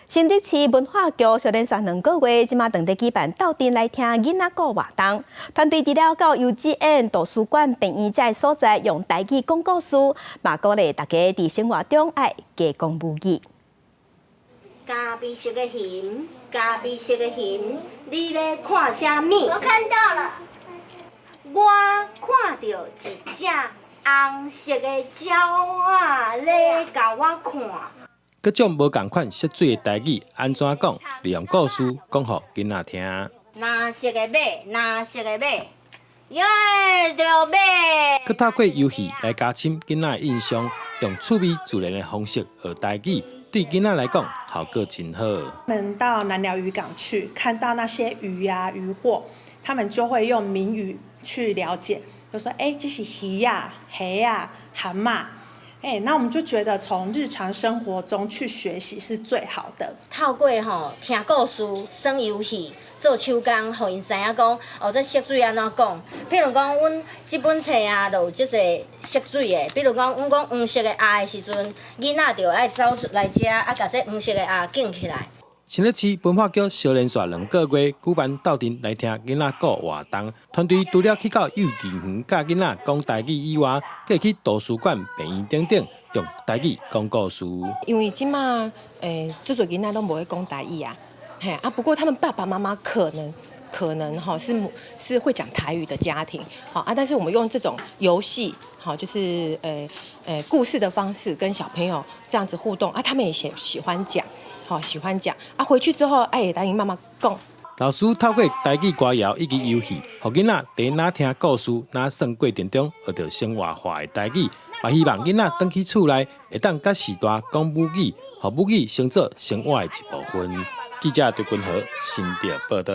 新竹市文化局小連續兩個月，這馬當咧舉辦鬥陣來聽囡仔故活動。團隊除了到幼稚園、圖書館、病院這所在，用台語講故事，嘛鼓勵大家佇生活中愛加講母語。咖啡色的熊，咖啡色的熊，你咧看啥物？我看到了。我看著一隻紅色的鳥仔咧共我看。各種無仝款色水的台語按怎講？利用故事講予囡仔聽。藍色的馬，藍色的馬，耶，著馬。閣透過遊戲來加深囡仔的印象，用趣味自然的方式學台語，對囡仔來講效果真好。他們到南寮漁港去，看到那些魚啊漁貨，他們就會用閩語去了解，就說：欸，這是魚仔、蝦仔、蚶仔。欸，那我們就覺得從日常生活中去學習是最好的。透過吼聽故事、耍遊戲、做手工，予𪜶知影講哦，這色水按怎講？譬如講，阮這本冊啊，就有這濟色水的。比如講，阮講黃色的鴨的時陣，囡仔就愛走出來遮，啊，共這黃色的鴨揀起來。新竹市文化局小連續兩個月舉辦鬥陣來聽囡仔故活動，團隊除了去到幼稚園教囡仔講台語以外，閣去圖書館、病院等等，用台語講故事。因為這馬欸，足濟囡仔攏無咧講台語啊，嘿啊，不過他們爸爸媽媽可能哈是會講台語的家庭，好啊，但是我們用這種遊戲，好就是故事的方式跟小朋友這樣子互動啊，他們也喜歡講。好喜歡講啊！回去之後，愛會答應媽媽講。老師透過台語歌謠以及遊戲，予囡仔佇若聽故事、若耍過程中學著生活化的台語，嘛希望囡仔轉去厝內會當佮序大講母語，予母語成做生活的一部分。記者陳君和新竹報導。